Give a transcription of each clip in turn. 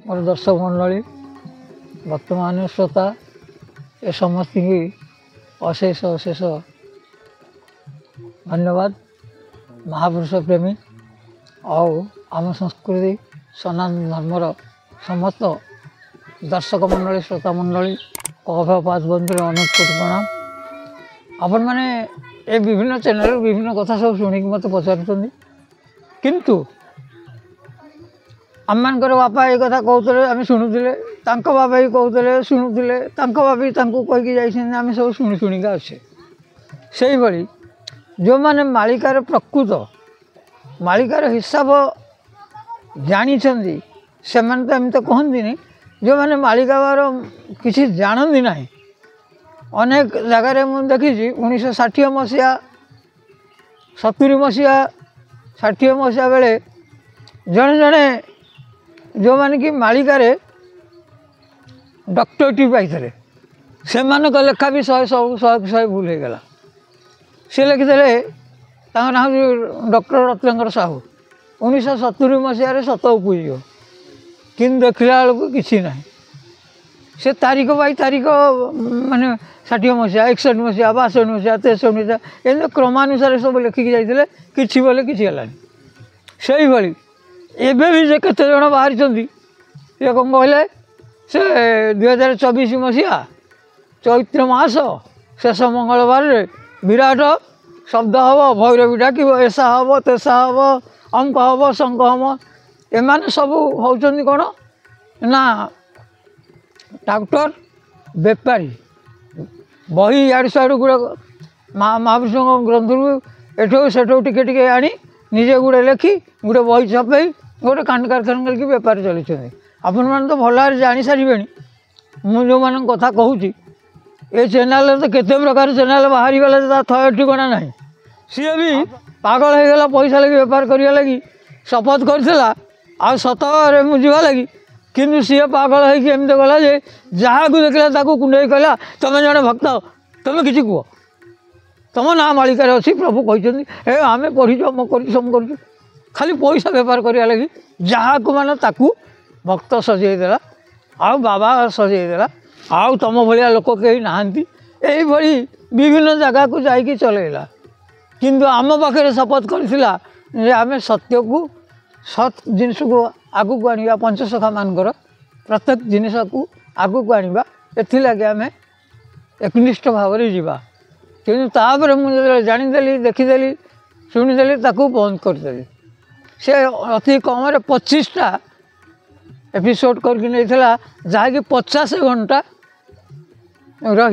ମୋର ଦର୍ଶକ ମଣ୍ଡଳୀ, ବର୍ତ୍ତମାନ ଶ୍ରୋତା, ଏ ସମସ୍ତଙ୍କୁ ଅଶେଷ ଅଶେଷ ଧନ୍ୟବାଦ। ମହାପୁରୁଷ ପ୍ରେମୀ ଆଉ ଆମ ସଂସ୍କୃତି ସନାତନ ଧର୍ମର ସମସ୍ତ ଦର୍ଶକ ମଣ୍ଡଳୀ, ଶ୍ରୋତା ମଣ୍ଡଳୀ, ଅଭୟପାଦ ବନ୍ଧୁରେ ଅନେକ କୋଟି ପ୍ରଣାମ। ଆପଣମାନେ ଏ ବିଭିନ୍ନ ଚ୍ୟାନେଲରୁ ବିଭିନ୍ନ କଥା ସବୁ ଶୁଣିକି ମୋତେ ପଚାରୁଛନ୍ତି, କିନ୍ତୁ ଆମମାନଙ୍କର ବାପା ଏ କଥା କହୁଥିଲେ, ଆମେ ଶୁଣୁଥିଲେ, ତାଙ୍କ ବାପା ବି କହୁଥିଲେ, ଶୁଣୁଥିଲେ, ତାଙ୍କ ବାପା ବି ତାଙ୍କୁ କହିକି ଯାଇଛନ୍ତି, ଆମେ ସବୁ ଶୁଣି ଶୁଣିକା ଅଛେ। ସେଇଭଳି ଯେଉଁମାନେ ମାଳିକାର ପ୍ରକୃତ ମାଳିକାର ହିସାବ ଜାଣିଛନ୍ତି ସେମାନେ ତ ଏମିତି କହନ୍ତିନି, ଯେଉଁମାନେ ମାଳିକାର କିଛି ଜାଣନ୍ତି ନାହିଁ, ଅନେକ ଜାଗାରେ ମୁଁ ଦେଖିଛି 1960 ମସିହା, 70 ମସିହା, 60 ମସିହା ବେଳେ ଜଣେ ଜଣେ ଯେଉଁମାନେ କି ମାଳିକାରେ ଡକ୍ଟରେଟ୍ ପାଇଥିଲେ, ସେମାନଙ୍କ ଲେଖା ବି ଶହେ ସବୁ ଶହେକୁ ଶହେ ଭୁଲ ହେଇଗଲା। ସେ ଲେଖିଥିଲେ, ତାଙ୍କ ନାଁ ହେଉଛି ଡକ୍ଟର ରତ୍ନାକର ସାହୁ, 1970 ମସିହାରେ ସତ ଉପୁଜିବ, କିନ୍ତୁ ଦେଖିଲା ବେଳକୁ କିଛି ନାହିଁ। ସେ ତାରିଖ ବାଇ ତାରିଖ, ମାନେ 60 ମସିହା, 61 ମସିହା, 62 ମସିହା, 63 ମସିହା, ଏମିତି କ୍ରମାନୁସାରେ ସବୁ ଲେଖିକି ଯାଇଥିଲେ, କିଛି ବୋଲେ କିଛି ହେଲାନି। ସେଇଭଳି ଏବେ ବି ଯେ କେତେ ଜଣ ବାହାରିଛନ୍ତି, ସେ କ'ଣ କହିଲେ, ସେ 2024 ମସିହା ଚୈତ୍ର ମାସ ଶେଷ ମଙ୍ଗଳବାରରେ ବିରାଟ ଶବ୍ଦ ହେବ, ଭୈରବୀ ଡାକିବ, ଏସା ହେବ, ତେସା ହେବ, ଅଙ୍କ ହେବ, ଶଙ୍କ ହେବ। ଏମାନେ ସବୁ ହେଉଛନ୍ତି କ'ଣ ନା ଟ୍ରାକ୍ଟର ବେପାରୀ। ବହି ଇଆଡ଼ୁ ସିଆଡ଼ୁ ଗୁଡ଼ାକ ମହାପୁରୁଷଙ୍କ ଗ୍ରନ୍ଥରୁ ଏଠୁ ସେଠୁ ଟିକେ ଟିକେ ଆଣି ନିଜେ ଗୁଡ଼େ ଲେଖି ଗୋଟେ ବହି ଛପେଇ ଗୋଟେ କାଣ୍ଡ କାରଖାନା କରିକି ବେପାର ଚଲେଇଛନ୍ତି। ଆପଣମାନେ ତ ଭଲ ଭାବରେ ଜାଣିସାରିବେଣି ମୁଁ ଯେଉଁମାନଙ୍କ କଥା କହୁଛି। ଏ ଚ୍ୟାନେଲରେ ତ କେତେ ପ୍ରକାର ଚ୍ୟାନେଲ ବାହାରିଗଲା ଯେ ତା ଥୟ ଠିକଣା ନାହିଁ। ସିଏ ବି ପାଗଳ ହେଇଗଲା, ପଇସା ଲାଗି ବେପାର କରିବା ଲାଗି ଶପଥ କରିଥିଲା ଆଉ ସତରେ ମୁଁ ଯିବା ଲାଗି, କିନ୍ତୁ ସିଏ ପାଗଳ ହେଇକି ଏମିତି ଗଲା ଯେ ଯାହାକୁ ଦେଖିଲା ତାକୁ କୁଣ୍ଡେଇ କହିଲା, ତମେ ଜଣେ ଭକ୍ତ, ତମେ କିଛି କୁହ, ତମ ନାଁ ମାଳିକାରେ ଅଛି, ପ୍ରଭୁ କହିଛନ୍ତି, ଏ ଆମେ ପଢ଼ିଛୁ, ଅମକ କରୁଛୁ, ସବୁ କରୁଛୁ। ଖାଲି ପଇସା ବେପାର କରିବା ଲାଗି ଯାହାକୁ ମାନେ ତାକୁ ଭକ୍ତ ସଜେଇ ଦେଲା ଆଉ ବାବା ସଜେଇ ଦେଲା, ଆଉ ତମ ଭଳିଆ ଲୋକ କେହି ନାହାନ୍ତି, ଏଇଭଳି ବିଭିନ୍ନ ଜାଗାକୁ ଯାଇକି ଚଲେଇଲା। କିନ୍ତୁ ଆମ ପାଖରେ ଶପଥ କରିଥିଲା ଯେ ଆମେ ସତ୍ୟକୁ, ସତ୍ ଜିନିଷକୁ ଆଗକୁ ଆଣିବା, ପଞ୍ଚସଖାମାନଙ୍କର ପ୍ରତ୍ୟେକ ଜିନିଷକୁ ଆଗକୁ ଆଣିବା, ଏଥିଲାଗି ଆମେ ଏକନିଷ୍ଠ ଭାବରେ ଯିବା। କିନ୍ତୁ ତାପରେ ମୁଁ ଯେତେବେଳେ ଜାଣିଦେଲି, ଦେଖିଦେଲି, ଶୁଣିଦେଲି, ତାକୁ ବନ୍ଦ କରିଦେଲି। ସେ ଅତି କମରେ 25ଟା ଏପିସୋଡ଼ କରିକି ନେଇଥିଲା, ଯାହାକି 50 ଘଣ୍ଟାର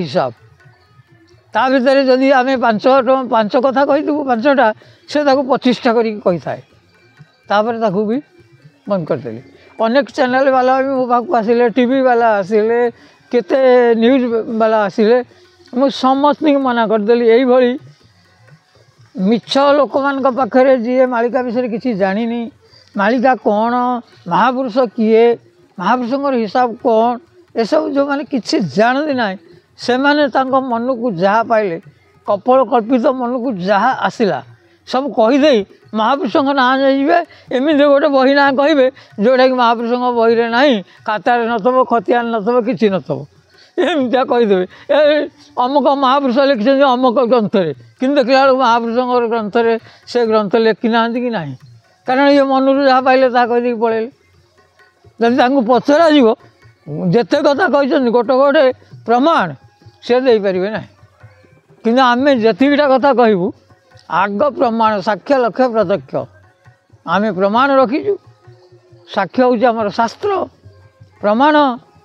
ହିସାବ। ତା ଭିତରେ ଯଦି ଆମେ 5 କଥା କହିଥିବୁ, 5ଟା, ସେ ତାକୁ 25ଟା କରିକି କହିଥାଏ। ତାପରେ ତାକୁ ବି ବନ୍ଦ କରିଦେଲି। ଅନେକ ଚ୍ୟାନେଲ୍ ବାଲା ବି ମୋ ପାଖକୁ ଆସିଲେ, ଟିଭି ବାଲା ଆସିଲେ, କେତେ ନ୍ୟୁଜ୍ ବାଲା ଆସିଲେ, ମୁଁ ସମସ୍ତଙ୍କୁ ମନା କରିଦେଲି। ଏଇଭଳି ମିଛ ଲୋକମାନଙ୍କ ପାଖରେ ଯିଏ ମାଳିକା ବିଷୟରେ କିଛି ଜାଣିନି, ମାଳିକା କ'ଣ, ମହାପୁରୁଷ କିଏ, ମହାପୁରୁଷଙ୍କର ହିସାବ କ'ଣ, ଏସବୁ ଯେଉଁମାନେ କିଛି ଜାଣନ୍ତି ନାହିଁ, ସେମାନେ ତାଙ୍କ ମନକୁ ଯାହା ପାଇଲେ, କପୋଳ କଳ୍ପିତ ମନକୁ ଯାହା ଆସିଲା ସବୁ କହିଦେଇ ମହାପୁରୁଷଙ୍କ ନାଁ ନେଇଯିବେ। ଏମିତି ଗୋଟେ ବହି ନାଁ କହିବେ ଯେଉଁଟାକି ମହାପୁରୁଷଙ୍କ ବହିରେ ନାହିଁ, ଖାତାରେ ନଥିବ, ଖତିଆନ ନଥିବ, କିଛି ନଥିବ, ଏମିତିଆ କହିଦେବେ, ଏ ଅମୁକ ମହାପୁରୁଷ ଲେଖିଛନ୍ତି ଅମୁକ ଗ୍ରନ୍ଥରେ, କିନ୍ତୁ ଦେଖିଲା ବେଳକୁ ମହାପୁରୁଷଙ୍କର ଗ୍ରନ୍ଥରେ ସେ ଗ୍ରନ୍ଥ ଲେଖିନାହାନ୍ତି କି ନାହିଁ। କାରଣ ଇଏ ମନରୁ ଯାହା ପାଇଲେ ତାହା କହିଦେଇକି ପଳେଇଲେ। ଯଦି ତାଙ୍କୁ ପଚରାଯିବ, ଯେତେ କଥା କହିଛନ୍ତି ଗୋଟେ ଗୋଟେ ପ୍ରମାଣ ସେ ଦେଇପାରିବେ ନାହିଁ। କିନ୍ତୁ ଆମେ ଯେତିକିଟା କଥା କହିବୁ, ଆଗ ପ୍ରମାଣ, ସାକ୍ଷ୍ୟ, ଲକ୍ଷ୍ୟ, ପ୍ରତ୍ୟକ୍ଷ, ଆମେ ପ୍ରମାଣ ରଖିଛୁ। ସାକ୍ଷ୍ୟ ହେଉଛି ଆମର ଶାସ୍ତ୍ର, ପ୍ରମାଣ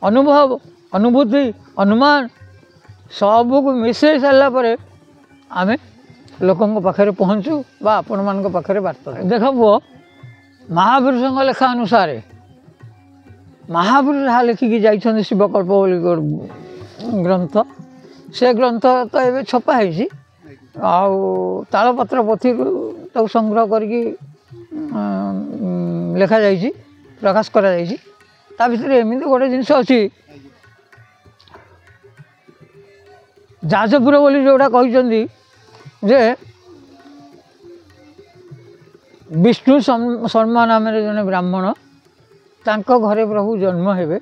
ଅନୁଭବ, ଅନୁଭୂତି, ଅନୁମାନ, ସବୁକୁ ମିଶାଇ ସାରିଲା ପରେ ଆମେ ଲୋକଙ୍କ ପାଖରେ ପହଞ୍ଚୁ ବା ଆପଣମାନଙ୍କ ପାଖରେ ବାର୍ତ୍ତା। ଦେଖ ପୁଅ, ମହାପୁରୁଷଙ୍କ ଲେଖା ଅନୁସାରେ ମହାପୁରୁଷ ଯାହା ଲେଖିକି ଯାଇଛନ୍ତି ଶିବକଳ୍ପ ବୋଲି ଗ୍ରନ୍ଥ, ସେ ଗ୍ରନ୍ଥ ତ ଏବେ ଛପା ହେଇଛି ଆଉ ତାଳପତ୍ର ପୋଥିରୁ ତାକୁ ସଂଗ୍ରହ କରିକି ଲେଖାଯାଇଛି, ପ୍ରକାଶ କରାଯାଇଛି। ତା ଭିତରେ ଏମିତି ଗୋଟେ ଜିନିଷ ଅଛି, ଯାଜପୁର ବୋଲି ଯେଉଁଟା କହିଛନ୍ତି ଯେ ବିଷ୍ଣୁ ଶର୍ମା ନାମରେ ଜଣେ ବ୍ରାହ୍ମଣ, ତାଙ୍କ ଘରେ ପ୍ରଭୁ ଜନ୍ମ ହେବେ।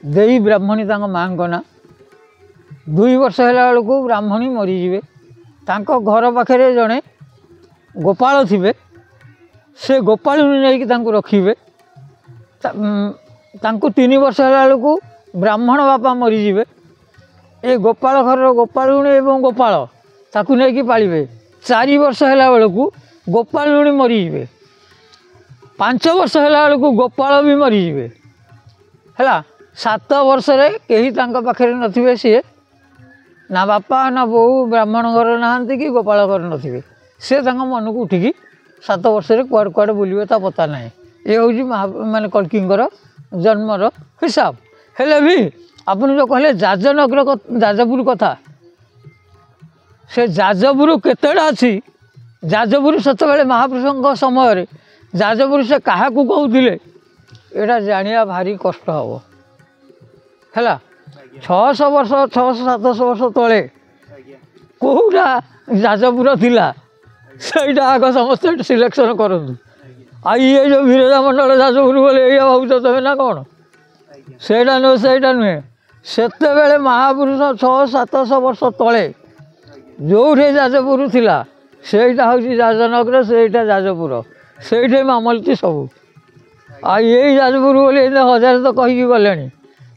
ଦେଇ ବ୍ରାହ୍ମଣୀ ତାଙ୍କ ମାଆଙ୍କ ନାଁ। 2 ବର୍ଷ ହେଲା ବେଳକୁ ବ୍ରାହ୍ମଣୀ ମରିଯିବେ। ତାଙ୍କ ଘର ପାଖରେ ଜଣେ ଗୋପାଳ ଥିବେ, ସେ ଗୋପାଳୁଣୀ ନେଇକି ତାଙ୍କୁ ରଖିବେ। ତାଙ୍କୁ 3 ବର୍ଷ ହେଲା ବେଳକୁ ବ୍ରାହ୍ମଣ ବାପା ମରିଯିବେ। ଏ ଗୋପାଳ ଘରର ଗୋପାଳୁଣୀ ଏବଂ ଗୋପାଳ ତାକୁ ନେଇକି ପାଳିବେ। 4 ବର୍ଷ ହେଲା ବେଳକୁ ଗୋପାଳୁଣୀ ମରିଯିବେ। 5 ବର୍ଷ ହେଲା ବେଳକୁ ଗୋପାଳ ବି ମରିଯିବେ। ହେଲା, 7 ବର୍ଷରେ କେହି ତାଙ୍କ ପାଖରେ ନଥିବେ, ସିଏ ନା ବାପା ନା ବୋଉ, ବ୍ରାହ୍ମଣ ଘର ନାହାନ୍ତି କି ଗୋପାଳ ଘର ନଥିବେ। ସେ ତାଙ୍କ ମନକୁ ଉଠିକି 7 ବର୍ଷରେ କୁଆଡ଼େ କୁଆଡ଼େ ବୁଲିବେ ତା ପତା ନାହିଁ। ଏ ହେଉଛି ମାନେ କଳ୍କୀଙ୍କର ଜନ୍ମର ହିସାବ। ହେଲେ ବି ଆପଣ ଯେଉଁ କହିଲେ ଯାଜନଗର ଯାଜପୁର କଥା, ସେ ଯାଜପୁର କେତେଟା ଅଛି? ଯାଜପୁର ସେତେବେଳେ ମହାପୁରୁଷଙ୍କ ସମୟରେ ଯାଜପୁର ସେ କାହାକୁ କହୁଥିଲେ ଏଇଟା ଜାଣିବା ଭାରି କଷ୍ଟ ହେବ। ହେଲା, 600 ବର୍ଷ 600-700 ବର୍ଷ ତଳେ କେଉଁଟା ଯାଜପୁର ଥିଲା ସେଇଟା ଆଗ ସମସ୍ତେ ସିଲେକ୍ସନ୍ କରନ୍ତୁ। ଆଉ ଇଏ ଯେଉଁ ବିରଜା ମଣ୍ଡଳ ଯାଜପୁର ବୋଲି ଏଇଆ ଭାବୁଛ ତମେ ନା କ'ଣ? ସେଇଟା ନୁହେଁ, ସେଇଟା ନୁହେଁ। ସେତେବେଳେ ମହାପୁରୁଷ 600-700 ବର୍ଷ ତଳେ ଯେଉଁଠି ଯାଜପୁର ଥିଲା ସେଇଟା ହେଉଛି ଯାଜନଗର, ସେଇଟା ଯାଜପୁର, ସେଇଠି ମାମଲତି ସବୁ। ଆଉ ଏଇ ଯାଜପୁର ବୋଲି ଏମିତି ହଜାରେ ତ କହିକି ଗଲେଣି,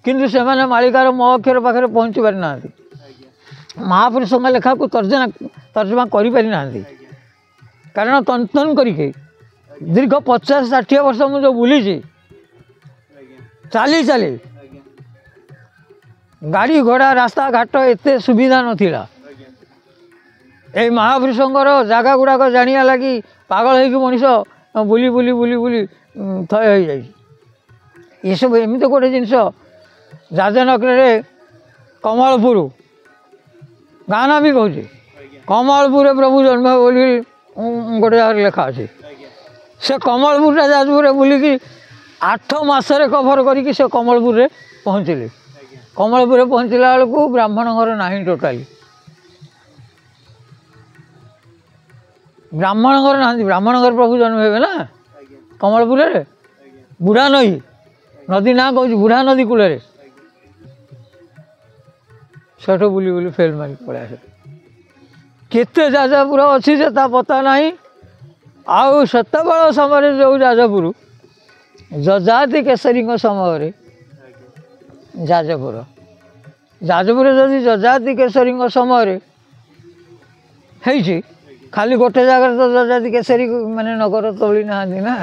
କିନ୍ତୁ ସେମାନେ ମାଳିକାର ମ ଅକ୍ଷର ପାଖରେ ପହଞ୍ଚି ପାରିନାହାନ୍ତି, ମହାପୁରୁଷଙ୍କ ଲେଖାକୁ ତର୍ଜମା କରିପାରିନାହାନ୍ତି। କାରଣ ତନ କରିକି ଦୀର୍ଘ 50-60 ବର୍ଷ ମୁଁ ଯେଉଁ ବୁଲିଛି ଚାଲି ଚାଲି, ଗାଡ଼ି ଘୋଡ଼ା ରାସ୍ତାଘାଟ ଏତେ ସୁବିଧା ନଥିଲା। ଏଇ ମହାପୁରୁଷଙ୍କର ଜାଗା ଗୁଡ଼ାକ ଜାଣିବା ଲାଗି ପାଗଳ ହେଇକି ମଣିଷ ବୁଲି ବୁଲି ବୁଲି ବୁଲି ଥୟ ହେଇଯାଇଛି। ଏସବୁ ଏମିତି ଗୋଟେ ଜିନିଷ। ଯାଜନଗରରେ କମଳପୁର ଗାଁ ନାଁ ବି କହୁଛି, କମଳପୁରରେ ପ୍ରଭୁ ଜନ୍ମ ବୋଲି ଗୋଟେ ଜାଗାରେ ଲେଖା ଅଛି। ସେ କମଳପୁରଟା ଯାଜପୁରରେ ବୁଲିକି 8 ମାସରେ କଭର କରିକି ସେ କମଳପୁରରେ ପହଞ୍ଚିଲେ। କମଳପୁରରେ ପହଞ୍ଚିଲା ବେଳକୁ ବ୍ରାହ୍ମଣ ଘର ନାହିଁ ଟୋଟାଲି, ବ୍ରାହ୍ମଣ ଘର ନାହାନ୍ତି। ବ୍ରାହ୍ମଣ ଘର ପ୍ରଭୁ ଜନ୍ମ ହେବେ ନା କମଳପୁରରେ, ବୁଢ଼ା ନଈ ନଦୀ ନାଁ କହୁଛି, ବୁଢ଼ା ନଦୀ କୂଳରେ। ସେଠୁ ବୁଲି ବୁଲି ଫେଲ୍ ମାରିକି ପଳେଇ ଆସେ। କେତେ ଯାଜପୁର ଅଛି ଯେ ତା ପତା ନାହିଁ। ଆଉ ସେତେବେଳ ସମୟରେ ଯେଉଁ ଯାଜପୁର, ଯଯାତି କେଶରୀଙ୍କ ସମୟରେ ଯାଜପୁର, ଯାଜପୁର ଯଦି ଯଯାତି କେଶରୀଙ୍କ ସମୟରେ ହେଇଛି, ଖାଲି ଗୋଟେ ଜାଗାରେ ତ ଯଯାତି କେଶରୀ ମାନେ ନଗର ତୋଳି ନାହାନ୍ତି ନା,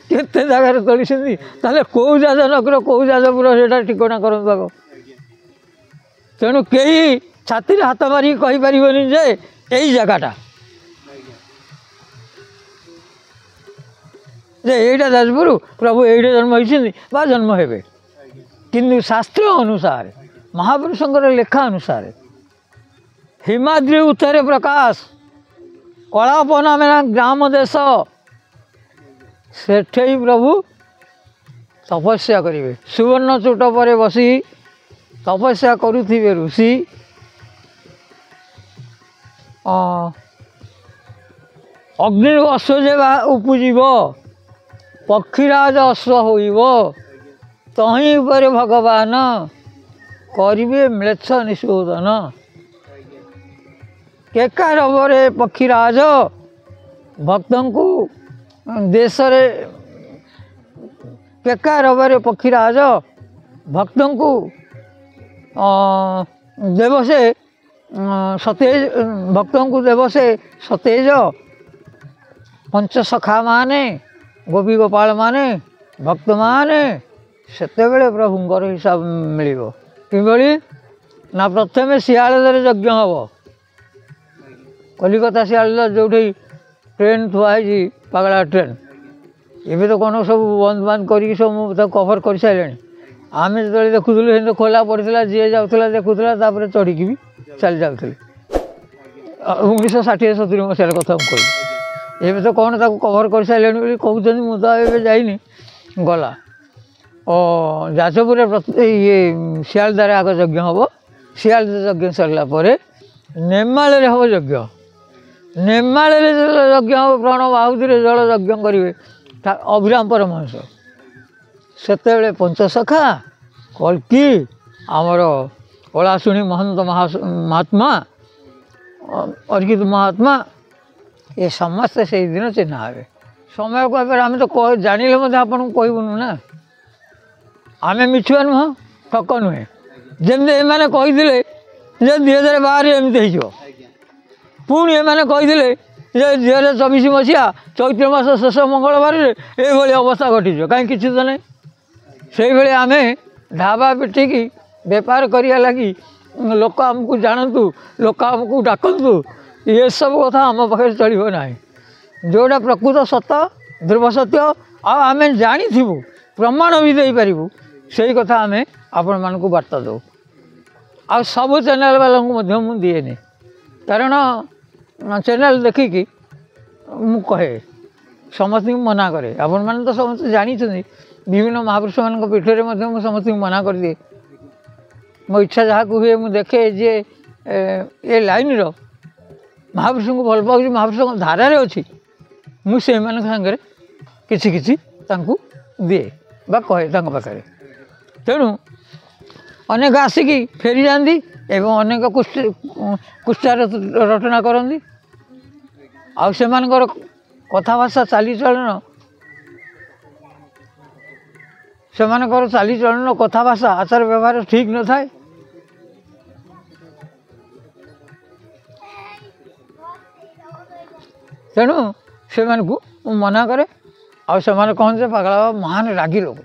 କେତେ ଜାଗାରେ ତୋଳିଛନ୍ତି। ତାହେଲେ କେଉଁ ଯାଜନଗର କେଉଁ ଯାଜପୁର ସେଇଟା ଠିକଣା କରନ୍ତୁ ଆଗ। ତେଣୁ କେହି ଛାତିରେ ହାତ ମାରିକି କହିପାରିବନି ଯେ ଏଇ ଜାଗାଟା ଯେ ଏଇଟା ଯାଜପୁର, ପ୍ରଭୁ ଏଇଠି ଜନ୍ମ ହେଇଛନ୍ତି ବା ଜନ୍ମ ହେବେ। କିନ୍ତୁ ଶାସ୍ତ୍ର ଅନୁସାରେ, ମହାପୁରୁଷଙ୍କର ଲେଖା ଅନୁସାରେ, ହିମାଦ୍ରି ଉତ୍ତରେ ପ୍ରକାଶ କଳାପ ନାମେ ଗ୍ରାମ ଦେଶ, ସେଠେଇ ପ୍ରଭୁ ତପସ୍ୟା କରିବେ। ସୁବର୍ଣ୍ଣ ଚୋଟ ପରେ ବସି ତପସ୍ୟା କରୁଥିବେ ଋଷି। ଅଗ୍ନିରୁ ଅଶ୍ୱ ଯେ ଉପୁଜିବ, ପକ୍ଷୀରାଜ ଅଶ୍ୱ ହୋଇବ, ତହିଁ ଉପରେ ଭଗବାନ କରିବେ ମ୍ଲେଚ୍ଛ ନିଶୋଧନ। କେକାରବରେ ପକ୍ଷୀରାଜ ଭକ୍ତଙ୍କୁ ଦେଶରେ, କେକାରବରେ ପକ୍ଷୀରାଜ ଭକ୍ତଙ୍କୁ ଦେବ ସେ ସତେଜ, ଭକ୍ତଙ୍କୁ ଦେବ ସେ ସତେଜ। ପଞ୍ଚସଖା ମାନେ, ଗୋପୀ ଗୋପାଳ ମାନେ, ଭକ୍ତମାନେ ସେତେବେଳେ ପ୍ରଭୁଙ୍କର ହିସାବ ମିଳିବ। କିଭଳି ନା ପ୍ରଥମେ ଶିଆଳଦାରେ ଯଜ୍ଞ ହେବ। କଲିକତା ଶିଆଳଦା ଯେଉଁଠି ଟ୍ରେନ୍ ଥୁଆ ହେଇଛି, ପାଗଳା ଟ୍ରେନ୍, ଏବେ ତ କ'ଣ ସବୁ ବନ୍ଦ ବାନ୍ଦ କରିକି ସବୁ ତାକୁ କଭର୍ କରିସାରିଲେଣି। ଆମେ ଯେତେବେଳେ ଦେଖୁଥିଲୁ ସେମିତି ଖୋଲା ପଡ଼ିଥିଲା, ଯିଏ ଯାଉଥିଲା ଦେଖୁଥିଲା, ତାପରେ ଚଢ଼ିକି ବି ଚାଲି ଯାଉଥିଲେ। 1960-70 ମସିହାର କଥା ମୁଁ କହିବି। ଏବେ ତ କ'ଣ ତାକୁ କଭର୍ କରିସାରିଲେଣି ବୋଲି କହୁଛନ୍ତି, ମୁଁ ତ ଏବେ ଯାଇନି। ଗଲା ଓ ଯାଜପୁରରେ ଇଏ ଶିଆଳଦାରେ ଆଗ ଯଜ୍ଞ ହେବ। ଶିଆଳଦା ଯଜ୍ଞ ସରିଲା ପରେ ନେମାଳରେ ହେବ ଯଜ୍ଞ। ନେମାଳରେ ଯେତେବେଳେ ଯଜ୍ଞ ହେବ, ପ୍ରଣବ ଆହୁତିରେ ଜଳ ଯଜ୍ଞ କରିବେ ଅଭିରାମ ପରମହଂସ। ସେତେବେଳେ ପଞ୍ଚସଖା, କଳ୍କୀ, ଆମର ଓଳାଶୁଣୀ ମହନ୍ତ ମହାତ୍ମା, ଅର୍କିତ ମହାତ୍ମା, ଏ ସମସ୍ତେ ସେଇଦିନ ଚିହ୍ନା ହେବେ। ସମୟ କହିପାରିବେ ଆମେ ତ ଜାଣିଲେ ମଧ୍ୟ ଆପଣଙ୍କୁ କହିବୁନୁ ନା, ଆମେ ମିଛୁଆ ନୁହଁ, ଠକ ନୁହେଁ। ଯେମିତି ଏମାନେ କହିଥିଲେ ଯେ 2012 ଏମିତି ହେଇଯିବ, ପୁଣି ଏମାନେ କହିଥିଲେ ଯେ 2024 ମସିହା ଚୈତ୍ର ମାସ ଶେଷ ମଙ୍ଗଳବାରରେ ଏଇଭଳି ଅବସ୍ଥା ଘଟିଯିବ, କାହିଁ କିଛି ତ ନାହିଁ। ସେଇଭଳି ଆମେ ଢାବା ପିଟିକି ବେପାର କରିବା ଲାଗି ଲୋକ ଆମକୁ ଜାଣନ୍ତୁ, ଲୋକ ଆମକୁ ଡାକନ୍ତୁ, ଏସବୁ କଥା ଆମ ପାଖରେ ଚଳିବ ନାହିଁ। ଯେଉଁଟା ପ୍ରକୃତ ସତ, ଧ୍ରୁବ ସତ୍ୟ, ଆଉ ଆମେ ଜାଣିଥିବୁ, ପ୍ରମାଣ ବି ଦେଇପାରିବୁ, ସେଇ କଥା ଆମେ ଆପଣମାନଙ୍କୁ ବାର୍ତ୍ତା ଦେଉ। ଆଉ ସବୁ ଚ୍ୟାନେଲ୍ ବାଲାଙ୍କୁ ମଧ୍ୟ ମୁଁ ଦିଏନି, କାରଣ ଚ୍ୟାନେଲ୍ ଦେଖିକି ମୁଁ କହେ, ସମସ୍ତଙ୍କୁ ମନା କରେ। ଆପଣମାନେ ତ ସମସ୍ତେ ଜାଣିଛନ୍ତି, ବିଭିନ୍ନ ମହାପୁରୁଷମାନଙ୍କ ପୀଠରେ ମଧ୍ୟ ମୁଁ ସମସ୍ତଙ୍କୁ ମନା କରିଦିଏ। ମୋ ଇଚ୍ଛା ଯାହାକୁ ହୁଏ ମୁଁ ଦେଖେ ଯେ ଏ ଲାଇନ୍ର ମହାପୁରୁଷଙ୍କୁ ଭଲ ପାଉଛି, ମହାପୁରୁଷଙ୍କ ଧାରାରେ ଅଛି, ମୁଁ ସେଇମାନଙ୍କ ସାଙ୍ଗରେ କିଛି କିଛି ତାଙ୍କୁ ଦିଏ ବା କହେ ତାଙ୍କ ପାଖରେ। ତେଣୁ ଅନେକ ଆସିକି ଫେରିଯାଆନ୍ତି ଏବଂ ଅନେକ କୁତ୍ସା ରଟନା କରନ୍ତି। ଆଉ ସେମାନଙ୍କର କଥା ଭାଷା ଚାଲିଚଳନ, ସେମାନଙ୍କର ଚାଲିଚଳନ, କଥା ଭାଷା, ଆଚାର ବ୍ୟବହାର ଠିକ୍ ନଥାଏ। ତେଣୁ ସେମାନଙ୍କୁ ମୁଁ ମନା କରେ। ଆଉ ସେମାନେ କହନ୍ତି ଯେ ପାଗଳା ବାବା ମହାନ ରାଗି ଲୋକ।